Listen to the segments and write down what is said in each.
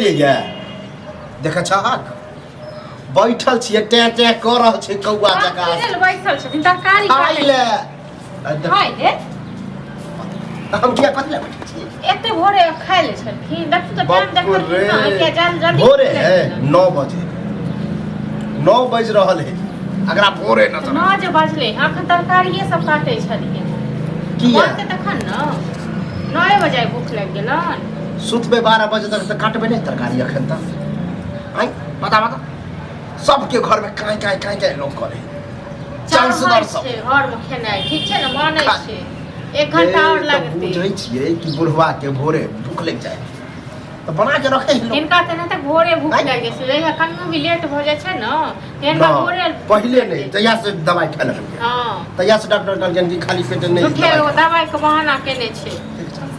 बुझलियै ये देखै छहक बैठल छियै टें टें कऽ रहल छै कौआ जकाँ। कथी लेल बैसल छथिन? तरकारी खाइ काटै ले आ देख- खाइ ले। हम किया कथी ले बैठल छियै? एते भोरे खाइ ले छलखिन, देखू तऽ टाइम बाप देखलखिन रे। ने किया जल्दी जल्दी भोरे खेलखिन है ने। 9 बजे, 9 बज रहल है, अगरा भोरे नजर 9 जे बजलै, अखन तरकारिए सब काटै छलियै। किया? बनतै तखन ने। 9 बजे भूख लागि गेलनि। सुतबै 12 बजे तक तऽ काटबै नहि तरकारी अखन तक? आँय बता बता, सबके घरमे काँय काँय काँय काँय लोक करे चांसदर सब छै घरमे खेनाइ, ठीक छै ने, बनै छै, 1 घंटा और लागतै। बुझै छियै कि बुढ़वा के भोरे भूख लागि जाइ तऽ बना के रखै लोक। हिनका तऽ नहि तऽ भोरे भूख आँय? लागि जाइ छै, जहिया कनियो भी लेट भऽ जाइ छै ने तऽ हिनका भोरे। पहिले नहि, जहिया से दवाइ खाय लगलियै तहिया से डॉक्टर कहलखिन कि खाली पेट नहि झूठे दवाइ एगो खाउ। दवाइ के बहाना केने छै।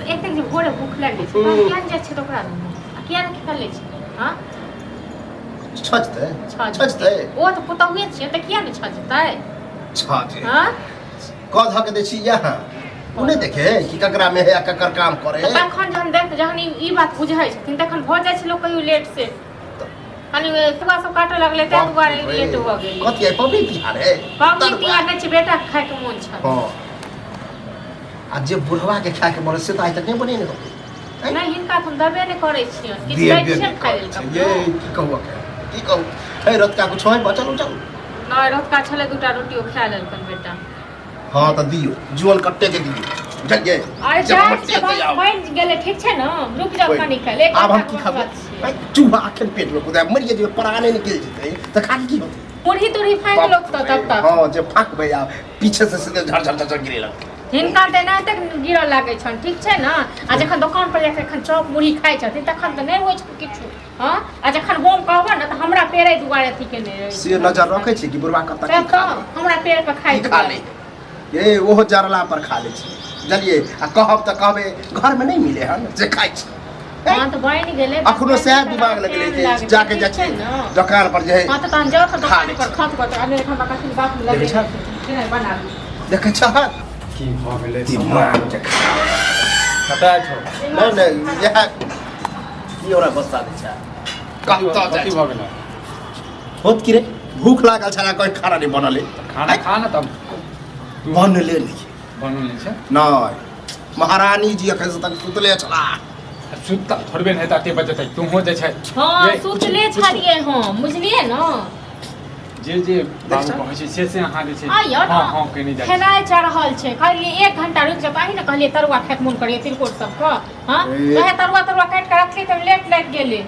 एतेक जे भोरे भूख लागि जाइ छै तहन किया नहि जाइ छै तऽ ओकरा आ किया नहि खेल लै छै? हँ, छजतै। छजतै। छजतै। ओ तऽ पुतहुए छियै तऽ किया नहि छजतै? छजै। हँ। कऽ धऽ के दै छी यहाँ, ओ नहि देखे कि ककरा में है आ ककर काम करे। तऽ तखन जहन देख, जहन ई ई बात बुझै छथिन तखन भऽ जाइ छै लोक कहियो लेट से। कनि तरुआ सब काटऽ लगलै ताहि दुआरे लेट भऽ गेलै। कथी है, पबनी तिहार है? पबनी तिहार नहि छै, बेटाके खायके मोन छल। हँ, आ जे बुढ़वा के खायके मन से तऽ आइ तक नहि बनेने होतै। नहि, हिनका तऽ हम देबे नहि करै छियनि किछु, दै देबे छियनि नहि खाय करै लेल छै। कखनो। ये की कहू अखन, की कहू हे, रतका कुछ है बचल उचल? नहि, रतका छलै दूटा रोटी, ओ खा लेलकनि बेटा। हँ तऽ दियौ, जुअन कट्टे के दियौ, बुझलियै? अरे जब जाइ हमर छै, तेल आउ। बनि गेलै, ठीक छै ने, रुकि जाउ कनि काल, एक आब हम घंटा की के खाबै? बात छै। भाइ, चूहा अखन पेट में कुदाय मरि जेबै, प्राणे निकलि जेतै तऽ खा के की होतै? मुरही तुरही फाँकि लोक तऽ तब तक। हँ, जे फाँकबै आ पीछे से सीधे झर झर झर गिरे लगतै। हिनका तऽ एनाहिते गिरऽ लागै छनि, ठीक छै ने। आ जखन दोकान पर जाकऽ एखन चॉप मुरही खाइ छथिन तखन तऽ नहि होइ छनि किछु। हँ, आ जखन हम कहबै ने तऽ हमरा पेड़े दुआरे अथी केने रहै। से नजर रखै छी कि बुढ़वा कतऽ सएह की खा तऽ लै। हमरा पेड़ पर खाइ की खा लै ये, ओहो जरला पर खा लै छी, बुझलियै? आ कहब तऽ कहबै घरमे नहि मिले हन जे खाइ छी। हँ तऽ बनि गेलै। अखनो सएह दिमाग लगलै जे जाके जाइ छी दोकान पर जे है। हँ तऽ तहन जाउ तऽ खा दोकान लै पर छी। खत कऽ तऽ हमरा कखन बात में देखै लगेने छह? छै बनाबी। देखै छहक की भऽ गेलै? दिमाग के खराब। कतऽ छौ? नहि नहि, इएह की ओकरा गुस्सा दै छै, कतऽ जाइ कथी छै? भऽ गेलै? होत की रे, भूख लागल छला, कोई खाना नहीं बनले। खाना खा ने तब। बनले नहीं। बनल नहि छै? नहीं, महारानी जी अखन से तक सुतले छला। सुतल थोड़बे नहि हेतै, एते बजे तक तूहो जे छै। हँ। ये, सुतले छलियै हम, बुझलियै ने। जे जे बाबू छ? कहै छै से से अहाँ जे छै आ यौ हँ हँ केने जाइ छी। खेनाइ चढ़ल छै, कहलियै 1 घंटा रुकि जाउ, अहीं ने कहलियै तरुआ खायके मोन करैए तिलकोर सबके। हँ। ए। वएह तरुआ तरुआ काटि कऽ रखली तऽ लेट लागि गेलै।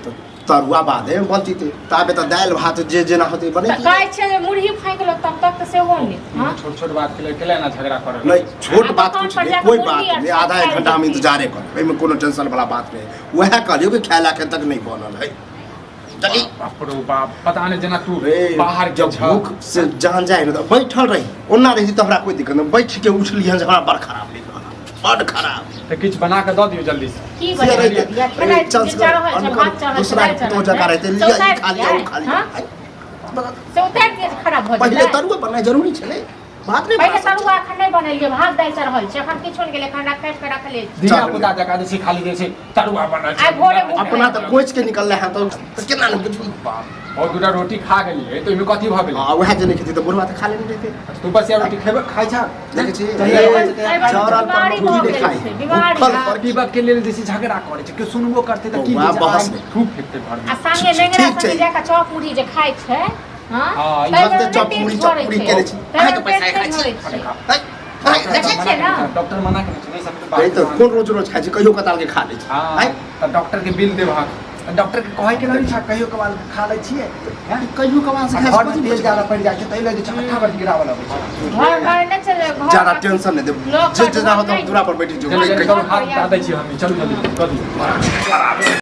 तरुआ बादे मे बनती, ताबे तऽ दालि भात जे जेना होतै तऽ बनेती। कहै छै जे मुरही फाँकि लो तब तक, तऽ सेहो नहि। हँ। छोट छोट बात के लेल केला ना झगड़ा करऽ नहीं लगै छै? छोट आ बात दोकान कुछ पर नहीं, जाके कोई मुरही बात आर नहीं, सब आधा एक खाइ घंटा हम जेतै। इंतजारे करब, एहिमे कोनो टेंशन वाला बात नहीं। वएह कहलियौ कि खाय ला एखन तक नहीं बनल है, चली। बाप रो बाप, पता नहि जेना तू रे बाहर के जब छह। भूख से जान जाए ने तऽ बैठल रही, ओना रही तऽ हमरा कोई दिक्कत नहीं, बैठ के उठली हन से हमरा बड़ खराब लागि रहल, बड़ खराब। तऽ किछु बना कऽ दऽ दियौ जल्दी से। की से बनेबै? रहितै, या खेनाइ चल जे चढ़ल छै, भात चढ़ल छै, दूसरा दालि पुतोह चढ़ल जकाँ छै, रहतै, से लिअ ई उतारि खा लिअ, ओ दियै? खा लिअ। हँ? आइ, बता, से उतारि दियै जे खराब भऽ पहिले जेतै। तरुआ बननाइ जरूरी छलै, भात नहि पहिले बना सकै। तरुआ एखन नहि बनेलियै, भात दालि चढ़ल छै, एखन किछो नहि गेलै, एखन काटि कऽ रखले छै। धिया पुता जकाँ जे छै खाली जे छै तरुआ बनल छै। आइ भोरे भूख अपना तऽ कोचि के निकललै हँ तऽ केना नहि बुझबी? बाप, और दूटा रोटी खा गेलियै तऽ ओहिमे कथी भऽ गेलै? हँ, उएह जे नहि खेतै तऽ बुढ़वा तऽ खा लेने रहितै। तू बसिया रोटी खेबे खाइ छह? देखै छी। तहिया ए, खाइ छै, तहिया खाइ छै। जरल पर बीमारी रोटी भऽ नहि गेल खाइ। छै, बीमारी। भूखल पर पीबऽ के लेल जे छै झगड़ा करै छै, केओ सुनबो करतै तऽ की बौआ, जे छै, बहस आगि नहि। थूक फेकतै घरमे। आ संगे नेंगरा ठीक छै। संगे जाकऽ चॉप मुरही जे खाइ छै, हँ, हँ, ई ताहि बात तऽ बेर चॉप नहि पेट मुरही, चॉप भरै मुरही छै। केने छी। ताहि अहाँके बेर पैसा पेट खाइ नहि छी। भरै छै। है, है, देखै छियै ने? डॉक्टर मना केने छै, नहि सब बात। नहीं तऽ कोन रोज रोज खाइ छी, कहियो कताल के खा लै छी। हँ। है? तऽ डॉक्टर के बिल देबहक, तऽ डॉक्टर के कहै के नहि छै, कहियो कभार खा लै छियै, हैं? कहियो कभार से आ खाइ घरमे छी, तेल ज्यादा पड़ि जाइ छै ताहि लए जे छै अट्ठा बड़ गिराबऽ लगै छै। घर घर नहि चले घर। ज्यादा टेंशन नहीं देब, लोक जे जेना होतौ नहि। दूरा पर बैठी जो। चलू जल्दी, हाथ दऽ दै छी हम, चलू जल्दी कऽ दियौ।